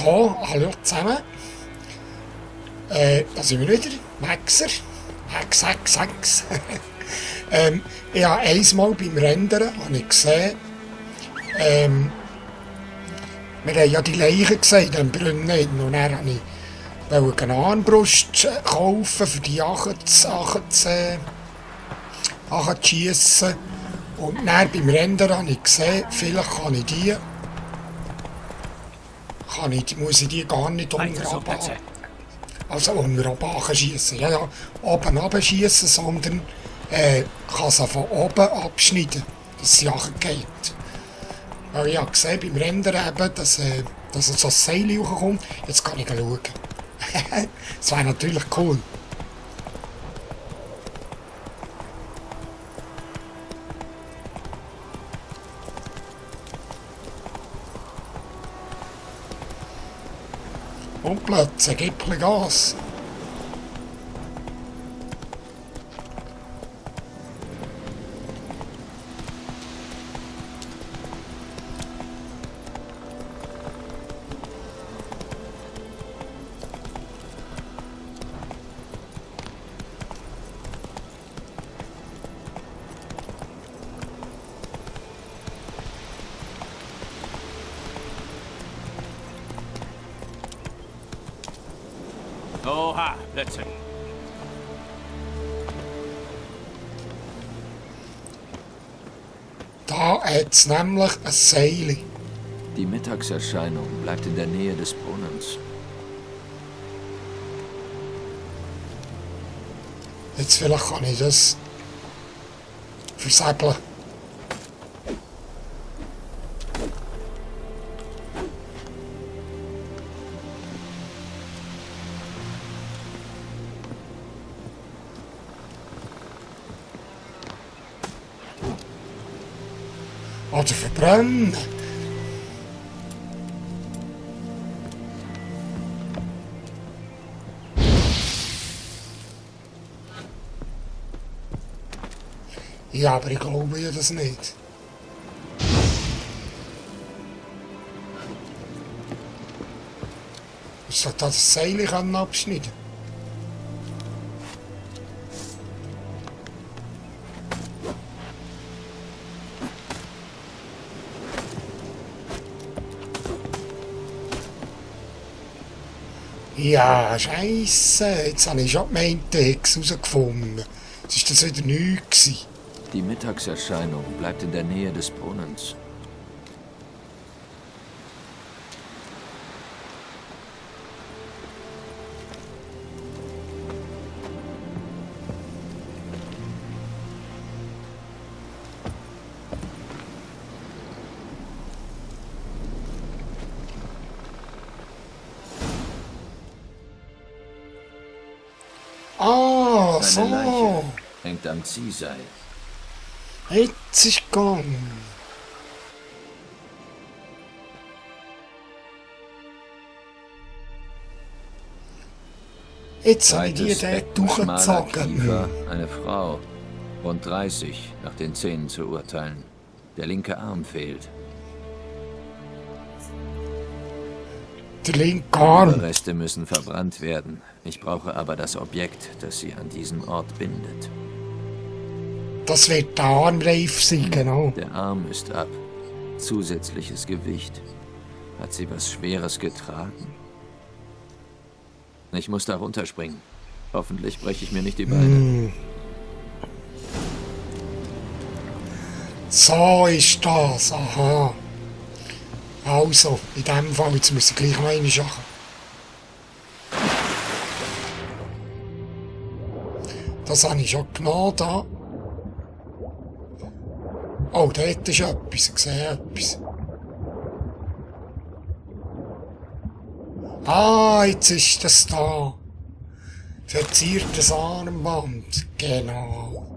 So, hallo zusammen. Da sind wir wieder. Maxer. Hex. Ich habe einmal beim Rendern habe ich gesehen, wir haben ja die Leichen gesehen in dem Brunnen. Und dann wollte ich eine Armbrust kaufen, für die Achen zu schiessen. Und dann beim Rendern habe ich gesehen, vielleicht muss ich die gar nicht unter Abachen schiessen. Ja, oben abschiessen, sondern kann sie von oben abschneiden, dass sie geht. Weil ich habe gesehen beim Rendern eben, dass so ein Seil hochkommt. Jetzt kann ich schauen. Das wäre natürlich cool. Und plötzlich gibt es Gas. Oha, plötzlich. Da hat es nämlich ein Seil. Die Mittagserscheinung bleibt in der Nähe des Brunnens. Jetzt vielleicht kann ich das versäbeln. Oder verbrennen. Ja, aber ich glaube ja das nicht. Ich sollte das Seil abschneiden. Ja, Scheisse. Jetzt habe ich schon gemeint, Hex herausgefunden. Jetzt war das wieder nichts. Die Mittagserscheinung bleibt in der Nähe des Brunnens. Ah, Eine so. Leiche hängt am Ziehseil. Jetzt ist gegangen. Jetzt habe ich die dort durchgezogen. Eine Frau, rund 30, nach den Zähnen zu urteilen. Der linke Arm fehlt. Der linke Arm. Überreste müssen verbrannt werden. Ich brauche aber das Objekt, das sie an diesen Ort bindet. Das wird der Armreif sein, genau. Der Arm ist ab. Zusätzliches Gewicht. Hat sie was Schweres getragen? Ich muss da runterspringen. Hoffentlich breche ich mir nicht die Beine. So ist das, aha. Also, in dem Fall, jetzt muss ich gleich noch eine machen. Das habe ich schon genommen da. Oh, dort ist etwas, ich sehe etwas. Ah, jetzt ist das da. Verziertes Armband, genau.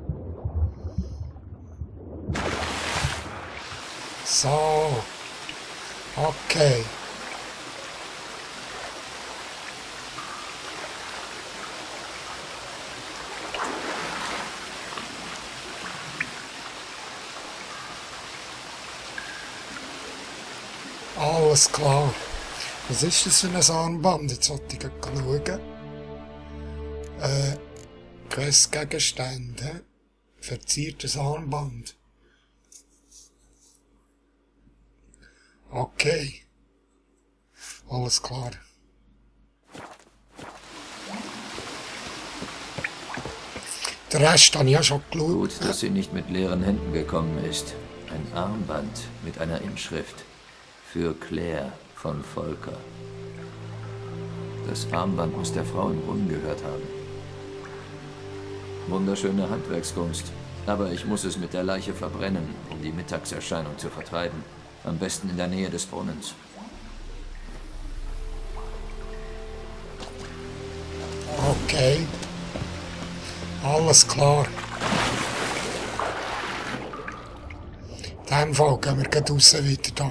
So. Okay. Alles klar. Was ist das für ein Armband? Jetzt sollte ich schauen. Questgegenstände. Verziertes Armband. Okay. Alles klar. Den Rest habe ich ja schon geschaut. Gut, dass sie nicht mit leeren Händen gekommen ist. Ein Armband mit einer Inschrift. Für Claire von Volker. Das Armband muss der Frau im Brunnen gehört haben. Wunderschöne Handwerkskunst. Aber ich muss es mit der Leiche verbrennen, um die Mittagserscheinung zu vertreiben. Am besten in der Nähe des Brunnens. Okay. Alles klar. In diesem Fall gehen wir gleich raus wieder da.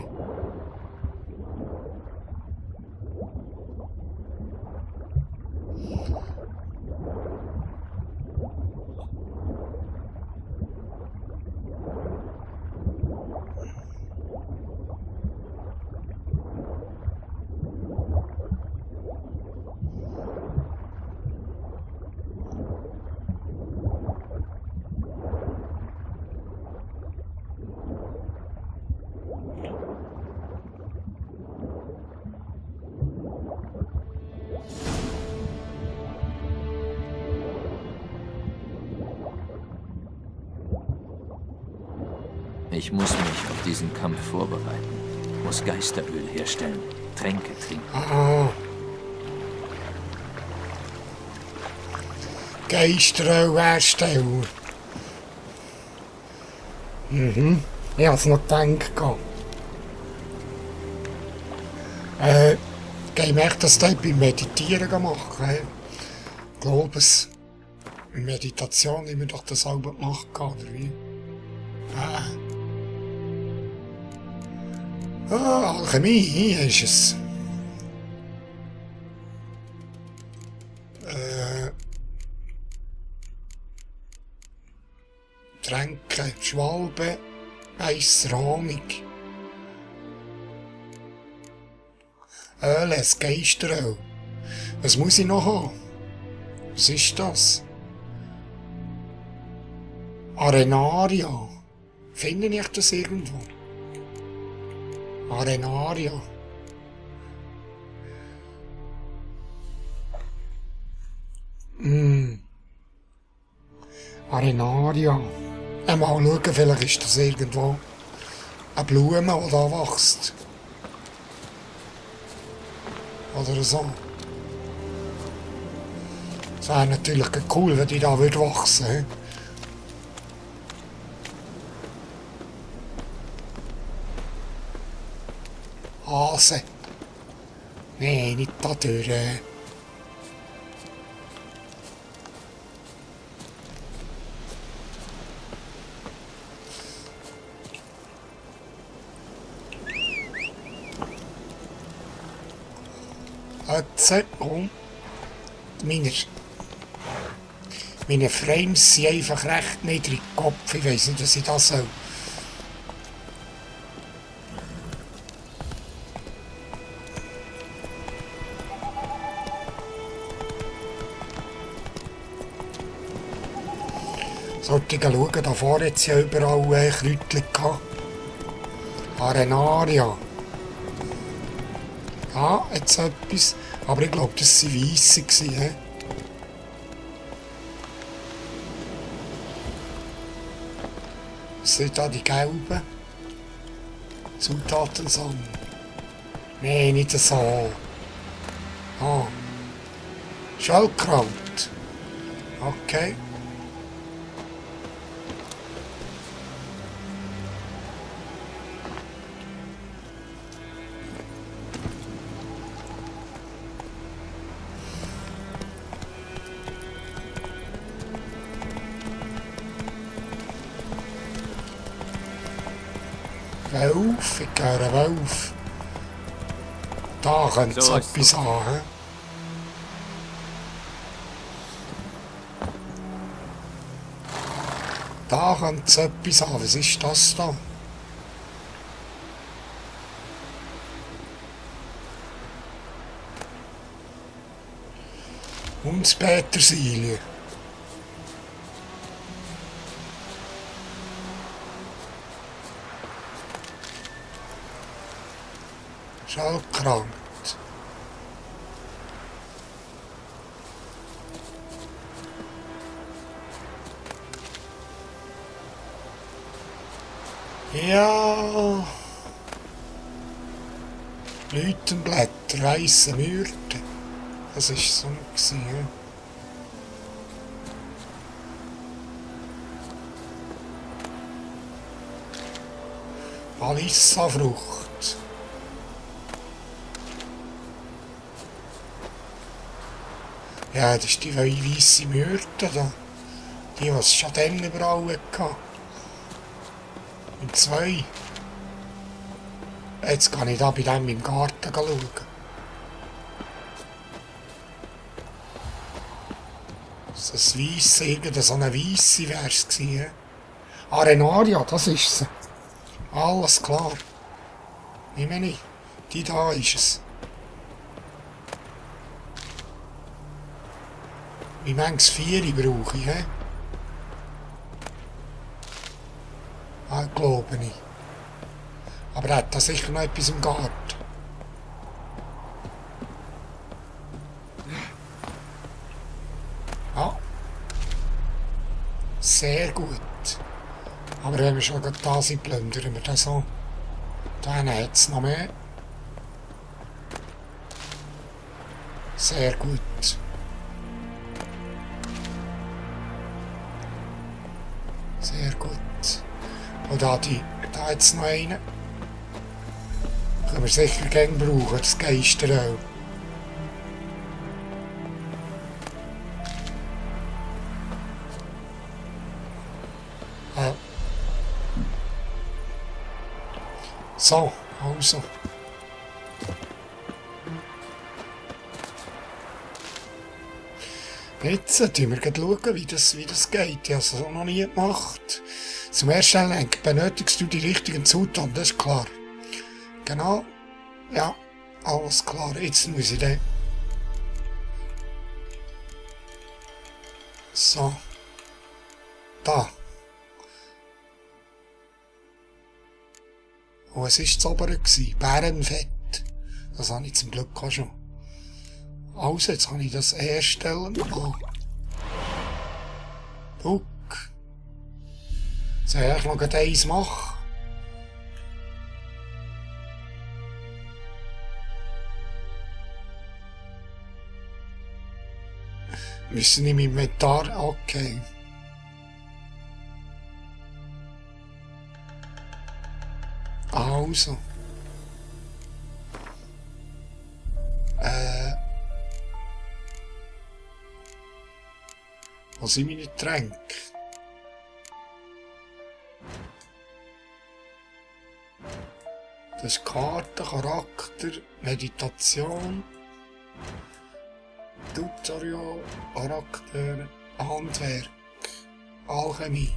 Ich muss mich auf diesen Kampf vorbereiten. Muss Geisteröl herstellen. Tränke trinken. Ah. Geisteröl herstellen. Ich hab's noch gedacht. Geh ich echt das dort beim Meditieren machen. Ich glaube es. In Meditation haben wir doch das selber gemacht, oder wie? Alchemie, hier ist es. Tränke, Schwalbe, weisser Honig. Öl, ein Geisteröl. Was muss ich noch haben? Was ist das? Arenaria. Finde ich das irgendwo? Arenaria. Arenaria. Mal schauen, vielleicht ist das irgendwo eine Blume, die da wächst. Oder so. Das wäre natürlich cool, wenn die da wachsen würde. Hase. Nein, nicht da durch. Jetzt, meine Frames sind einfach recht niedrig im Kopf. Ich weiss nicht, was ich das soll. Sollte ich schauen, da vorne jetzt ja überall Kräutchen gehabt. Arenaria. Ja, jetzt etwas. Aber ich glaube, das waren weisse. Was sind da die gelben? Zutaten sammeln. Nein, nicht so. Ah. Schellkraut. Okay. Wolf, ich höre Wolf. Da könnte es So etwas haben. Da könnte es etwas haben. Was ist das da? Und das Petersilie. Schallkraut. Ja. Blütenblätter, weisse Myrte. Das war so gewesen, ja. Alissa-Frucht. Ja, das ist die weisse Myrte da. Die, die es schon dann überall hatte. Und 2. Jetzt kann ich da bei dem im Garten schauen. Das Weisse, so eine Weisse wäre es gewesen. Arenaria, das ist sie. Alles klar. Ich meine, die da ist es. Wie manches 4 brauche ich, hä? Ah, glaube ich. Aber er hat da sicher noch etwas im Garten. Ja. Sehr gut. Aber wenn wir schon da sind, plündern wir das so. Dann hat es noch mehr. Sehr gut. Sehr gut. Und da jetzt noch einen. Können wir sicher gerne brauchen, das Geisteröl. So, also. Jetzt schauen wir schauen, wie das geht. Ich habe es noch nie gemacht. Zum ersten benötigst du die richtigen Zutaten, das ist klar. Genau. Ja, alles klar. Jetzt muss ich den. So. Da. Und es war das obere. Bärenfett. Das habe ich zum Glück auch schon. Also, jetzt kann ich das herstellen. Oh. Guck. Soll ich noch eins machen? Müssen in meinem Inventar. Okay. Also. Wo sind meine Tränke? Das ist Karte, Charakter, Meditation, Tutorial, Charakter, Handwerk, Alchemie.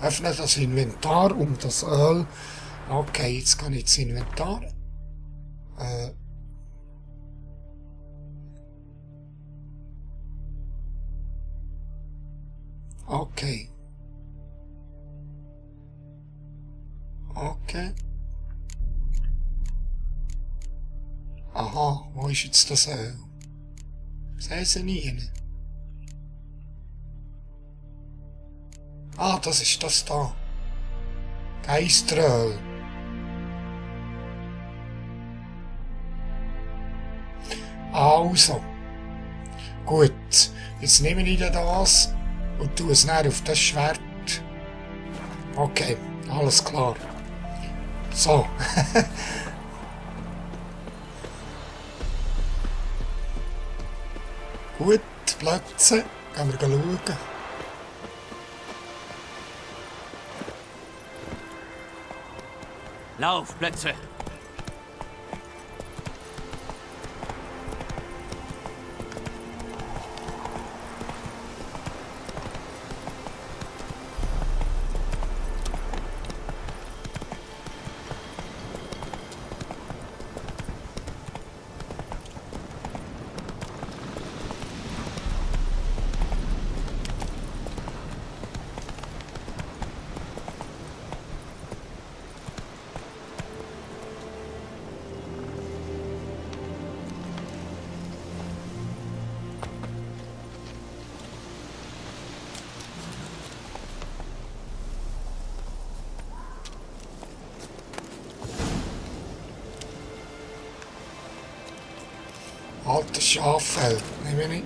Öffne das Inventar um das Öl. Okay, jetzt kann ich das Inventar. Okay. Okay. Aha, wo ist jetzt das Öl? Sehen Sie nie. Ah, das ist das da. Geisteröl. Also. Gut. Jetzt nehme ich das und tue es dann auf das Schwert. Okay, alles klar. So. Gut, Plätze. Gehen wir schauen. Laufplätze! Altes Schaffeld, nehme ich nicht.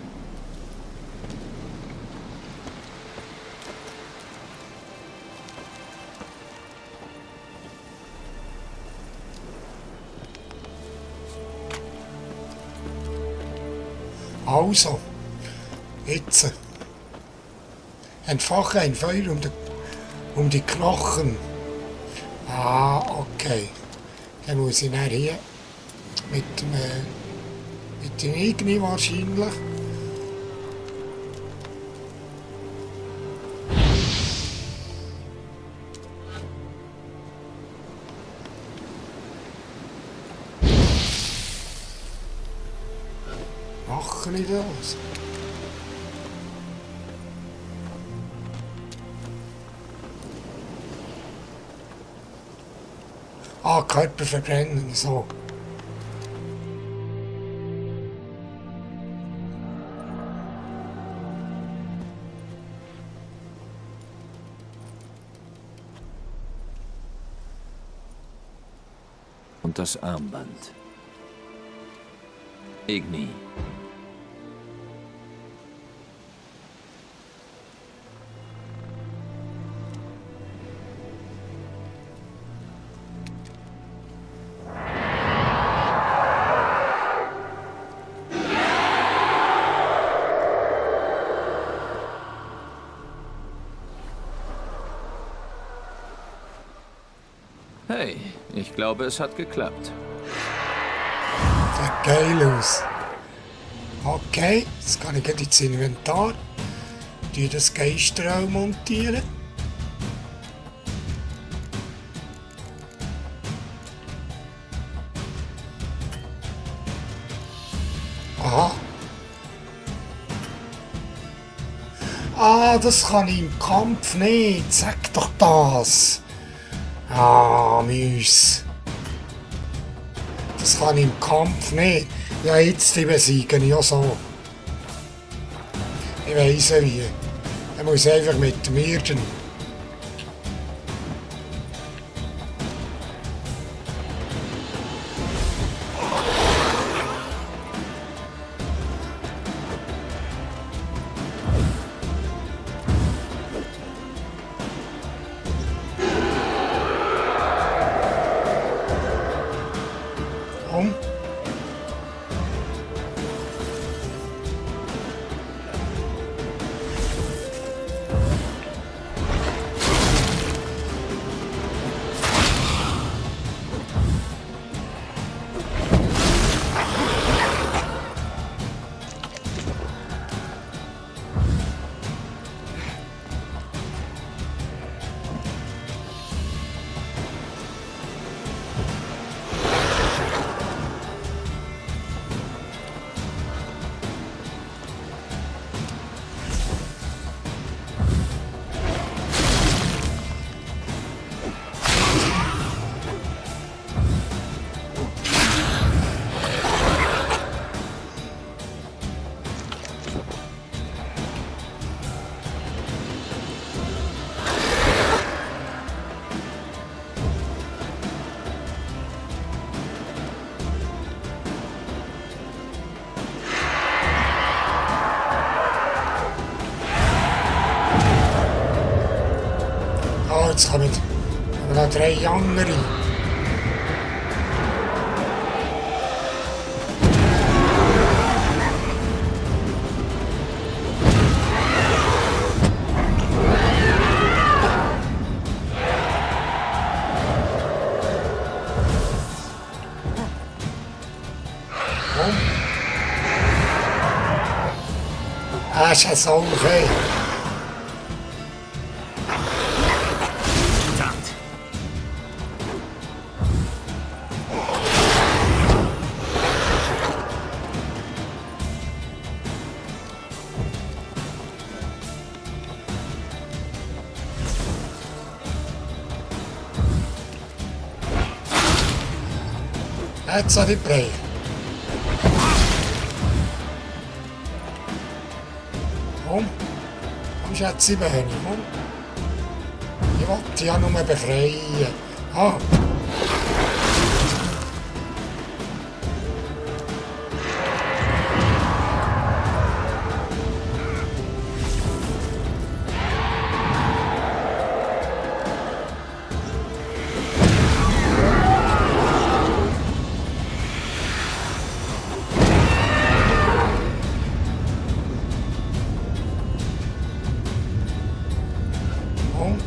Also, jetzt. Entfache ein Feuer um die Knochen. Ah, okay. Dann muss ich dann hier mit dem Igni wahrscheinlich. Mache ich das? Ah, Körper verbrennen, so. Und das Armband. Igni. Hey, ich glaube, es hat geklappt. Sieht geil aus. Okay, jetzt kann ich gleich ins Inventar. Die das Geisterau montieren. Aha. Ah, das kann ich im Kampf nicht. Sag doch das. Ah, Müs. Das kann ich im Kampf nicht. Ja, jetzt die besiegen, ja so. Ich weiss ja wie. Er muss einfach mit dem Irren. Komm. Ah, jetzt kommen noch 3 andere. Das ist ja so okay. Verdammt. Jetzt soll ich drehen. Komm. Komm, Schätze, Beine, komm. Ich wollte ja nur befreien. Ah. Komm.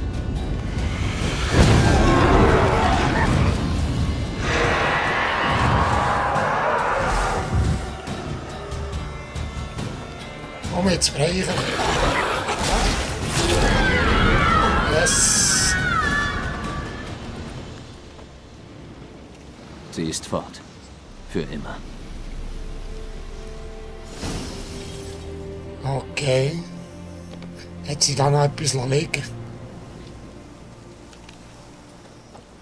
Komm jetzt brechen. Yes. Sie ist fort. Für immer. Okay. Hat sie da noch etwas liegen?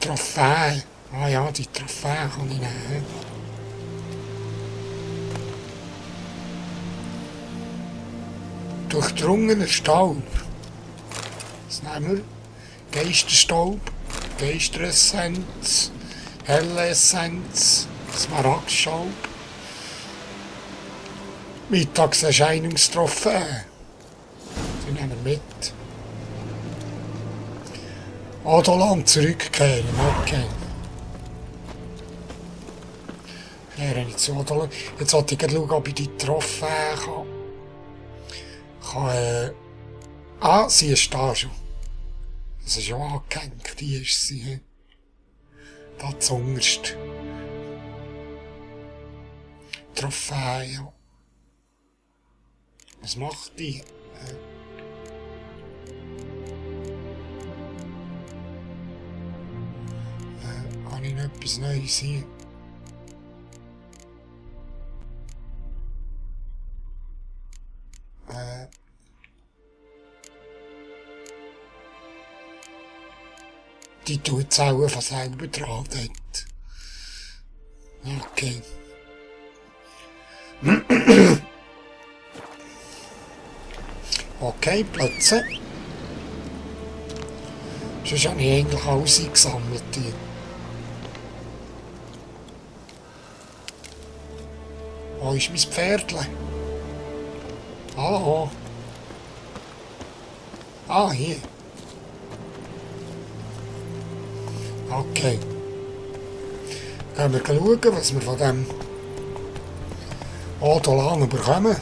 Trophäe. Ah ja, die Trophäe kann ich nehmen. Durchdrungener Staub. Was nehmen wir? Geisterstaub, Geisteressenz, helle Essenz, Smaragdstaub. Mittagserscheinungstrophäe. Die nehmen wir mit. Adolan zurückkehren, okay. Kehre ich zu Adolan. Jetzt wollte ich schauen, ob ich die Trophäe kann. Sie ist da schon. Das ist schon angehängt, die ist sie. He? Da zuunterst. Trophäe, ja. Was macht die? Kann ich noch etwas Neues hier? Die tut es auch von selber dran dort. Okay. Okay, Plätze. Sonst habe ich eigentlich alles eingesammelt hier. Wo ist mein Pferdle? Hallo? Ah, hier. Okay. Gehen wir schauen, was wir von dem Adolan bekommen.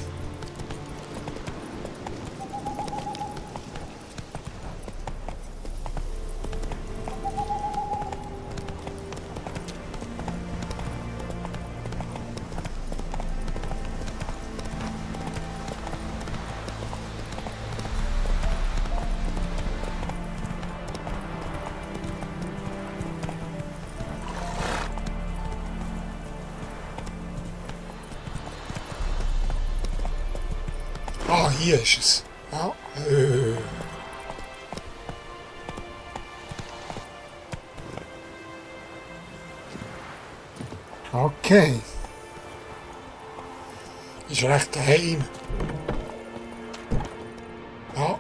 Ah, hier ist es. Ja. Okay. Ist recht daheim. Ja,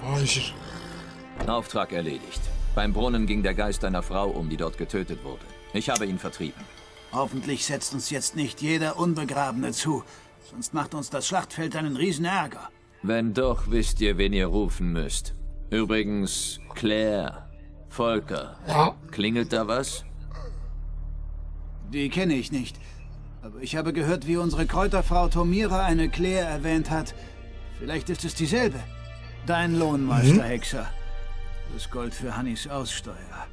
da ist er. Auftrag erledigt. Beim Brunnen ging der Geist einer Frau um, die dort getötet wurde. Ich habe ihn vertrieben. Hoffentlich setzt uns jetzt nicht jeder Unbegrabene zu. Sonst macht uns das Schlachtfeld einen Riesenärger. Wenn doch, wisst ihr, wen ihr rufen müsst. Übrigens, Claire, Volker. Ja. Klingelt da was? Die kenne ich nicht. Aber ich habe gehört, wie unsere Kräuterfrau Tomira eine Claire erwähnt hat. Vielleicht ist es dieselbe. Dein Lohn, Meisterhexer. Das Gold für Hannis Aussteuer.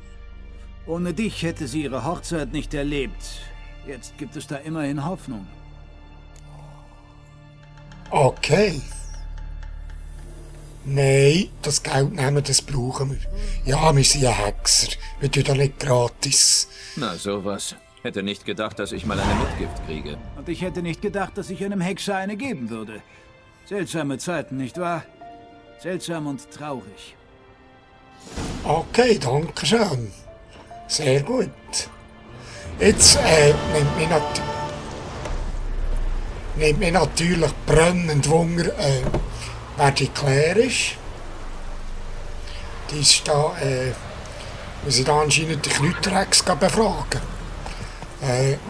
Ohne dich hätte sie ihre Hochzeit nicht erlebt. Jetzt gibt es da immerhin Hoffnung. Okay. Nein, das Geld nehmen, das brauchen wir. Ja, wir sind ja Hexer. Wir tun da nicht gratis. Na, sowas. Hätte nicht gedacht, dass ich mal eine Mitgift kriege. Und ich hätte nicht gedacht, dass ich einem Hexer eine geben würde. Seltsame Zeiten, nicht wahr? Seltsam und traurig. Okay, danke schön. Sehr gut. Jetzt nimmt mich natürlich brennend Wunder, wer die Claire ist. Die ist da, muss ich da anscheinend die Kräuterhex befragen.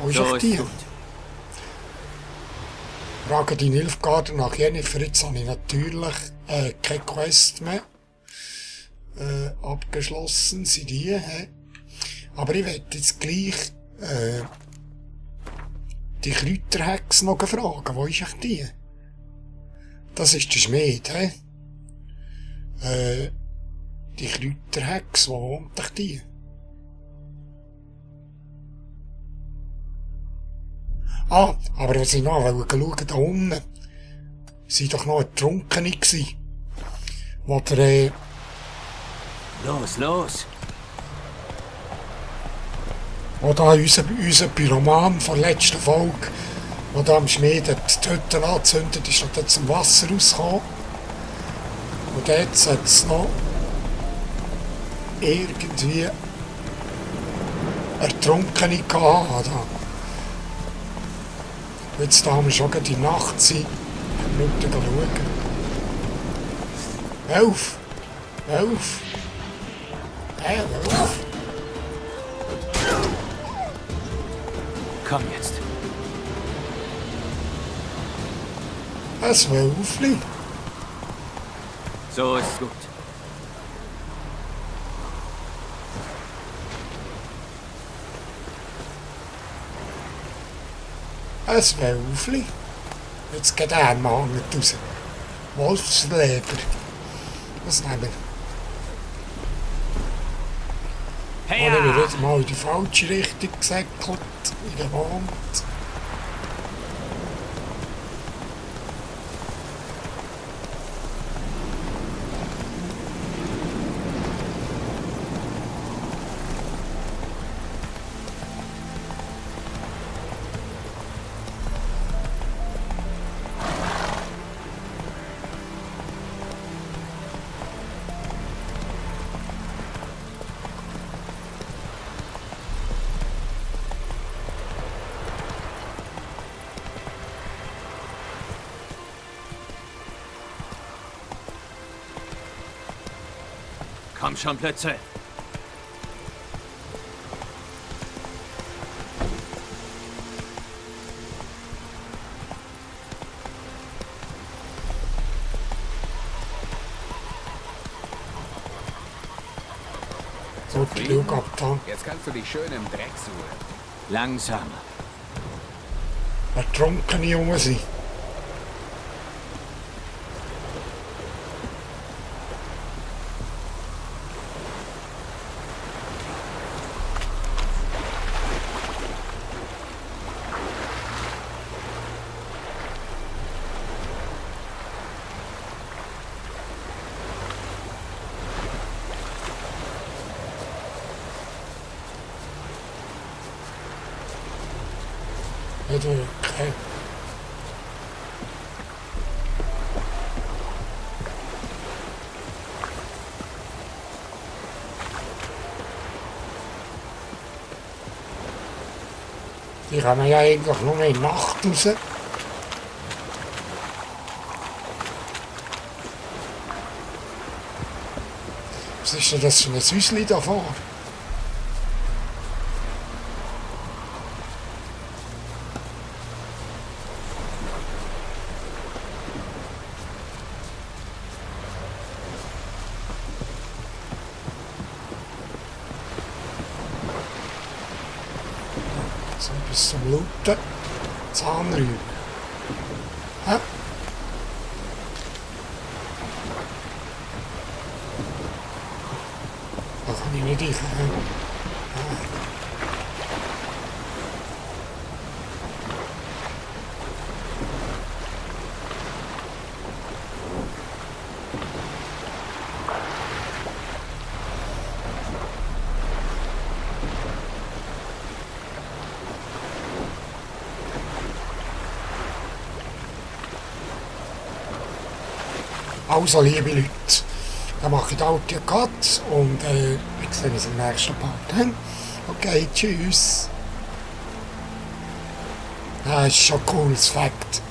Wo ist So ich die? ist gut. Frage die Nilfgaarder nach Jennifer. Jetzt habe ich natürlich keine Quest mehr abgeschlossen. Sind die, aber ich werde jetzt gleich die Kräuterhex noch fragen. Wo ist ich die? Das ist der Schmied, hä? Die Kräuterhex, wo wohnt ich die? Ah, aber was ich noch schauen, da unten, sind doch noch Ertrunkene gsi. Wo der, Los, los! wo da unser Pyroman von der letzten Folge, wo da am Schmied die Hütte angezündet ist und dann zum Wasser rausgekommen. Und jetzt hat es noch irgendwie Ertrunkene gehabt. Da. Jetzt da haben wir schon die Nachtzeit. Wir müssen schauen. 11! 11! 11! Komm jetzt. Ein Wölfli. So ist gut. Ein Wölfli. Jetzt geht er mal nicht raus. Wolfsleber. Was nehmen wir? Hey, Habe ich wieder mal in die falsche Richtung gesäckelt, wie gewohnt. Komm schon, Plätze! So, genug ab da. Jetzt kannst du dich schön im Dreck suchen. Langsamer. Ertrunkene Junge sind. Wieder okay. Die kommen ja eigentlich nur in der Nacht raus. Was ist denn das für ein Süßli da vorne? So bis zum Luten. Zahnriemen. Hä? Da kann ich nicht rein. Also, liebe Leute, dann mache ich den Audio Cut und wir sehen uns im nächsten Part. Okay, tschüss. Das ist schon ein cooles Fakt.